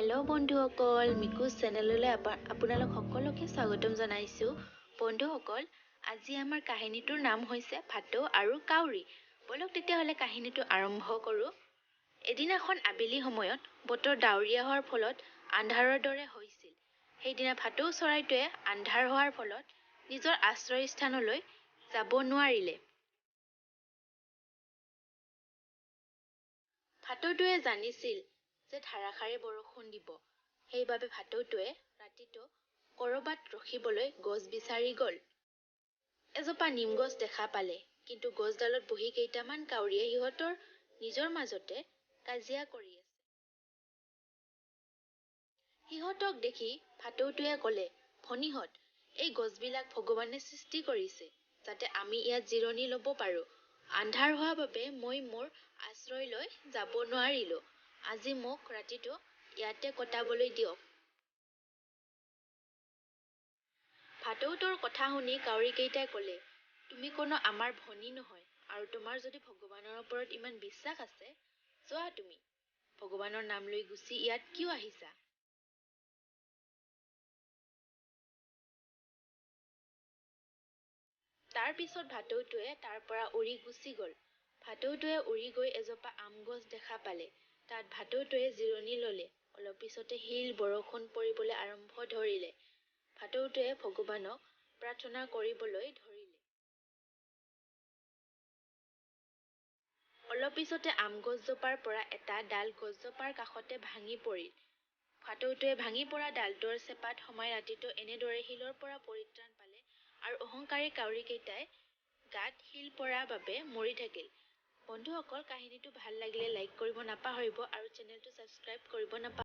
Hello' বন্ধুসকল, মিকুজ চেনেললৈ আপোনালোক সকলোকে স্বাগতম জনাইছোঁ। বন্ধুসকল, আজি আমাৰ কাহিনীটোৰ নাম হৈছে ভাটৌ আৰু কাউৰী। ব'লক তেতিয়াহ'লে কাহিনীটো আৰম্ভ কৰোঁ। এদিনাখন আবেলি সময়ত বতৰ ডাৱৰীয়া হোৱাৰ ফলত আন্ধাৰৰ দৰে হৈছিল। সেইদিনা ভাটৌ চৰাইটোৱে আন্ধাৰ হোৱাৰ ফলত নিজৰ আশ্ৰয়স্থানলৈ যাব নোৱাৰিলে। ভাটৌটোৱে জানিছিল যে ধাৰাসাৰে বৰষুণ দিব, সেইবাবে ভাটৌটোৱে ৰাতিটো ক'ৰবাত ৰখিবলৈ গছ বিচাৰি গ'ল। এজোপা নিম গছ দেখা পালে, কিন্তু গছডালত বহি কেইটামান কাউৰীয়ে সিহঁতৰ নিজৰ মাজতে কাজিয়া কৰি আছে। সিহঁতক দেখি ভাটৌটোৱে ক'লে, ভনীহঁত, এই গছবিলাক ভগৱানে সৃষ্টি কৰিছে যাতে আমি ইয়াত জিৰণি ল'ব পাৰোঁ। আন্ধাৰ হোৱা বাবে মই মোৰ আশ্ৰয়লৈ যাব নোৱাৰিলোঁ। আজি মোক ৰাতিটো ইয়াতে কটাবলৈ দিয়ক। ভাটৌটোৰ কথা শুনি কাউৰীকেইটাই ক'লে, তুমি কোনো আমাৰ ভনী নহয় আৰু তোমাৰ যদি ভগৱানৰ ওপৰত ইমান বিশ্বাস আছে, যোৱা তুমি ভগৱানৰ নাম লৈ গুচি ইয়াত কিয় আহিছা? তাৰ পিছত ভাটৌটোৱে তাৰ পৰা উৰি গুচি গ'ল। ভাটৌটোৱে উৰি গৈ এজোপা আম গছ দেখা পালে। তাত ভাটৌটোৱে জিৰণি ল'লে। অলপ পিছতে শিল বৰষুণ পৰিবলৈ আৰম্ভ ধৰিলে। ভাটৌটোৱে ভগৱানক প্ৰাৰ্থনা কৰিবলৈ ধৰিলে। অলপ পিছতে আম গছজোপাৰ পৰা এটা ডাল গছজোপাৰ কাষতে ভাঙি পৰিল। ভাটৌটোৱে ভাঙি পৰা ডালটোৰ চেপাত সোমাই ৰাতিটো এনেদৰে শিলৰ পৰা পৰিত্ৰাণ পালে আৰু অহংকাৰী কাউৰীকেইটাই গাত শিল পৰা বাবে মৰি থাকিল। বন্ধুসকল, কাহিনীটো ভাল লাগিলে লাইক কৰিব নাপাহৰিব আৰু চেনেলটো ছাবস্ক্ৰাইব কৰিব নাপাহৰিব।